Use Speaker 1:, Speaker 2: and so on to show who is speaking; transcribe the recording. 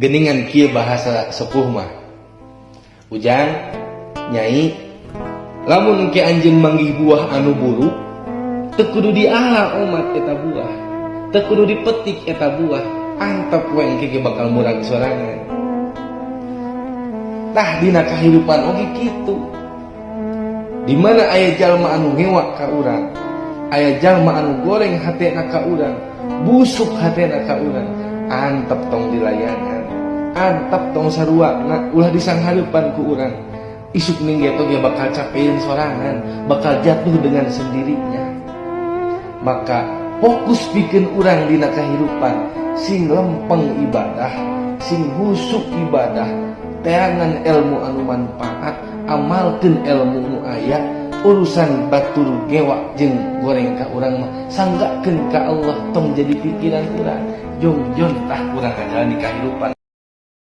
Speaker 1: Geningan kieu bahasa sepuh mah, "Ujang, Nyai, lamun ke anjeun manggih buah anu buruk, teu kudu diala omat eta buah, teu kudu dipetik eta buah, antep we, engke ge bakal murag sorangan." Tah, dina kahirupan oge kitu. Di mana aya jalma anu ngewa ka urang, aya jalma anu goreng hatena ka urang, busuk hatena ka urang, antep, tong dilayanan, antep, tong sarua, ulah disanghareupan ku urang. Isuk ninggeto dia bakal capein sorangan, bakal jatuh dengan sendirinya. Maka fokus bikin urang dina kehidupan sing lempeng ibadah, sing husuk ibadah, teangan ilmu anu manfaat, amalkeun ilmu nu aya. Urusan batur gewa jeung goreng ka urang mah sanggakeun ka Allah, tong jadi pikiran urang. Jongjon tah urang ngajalani kahirupan.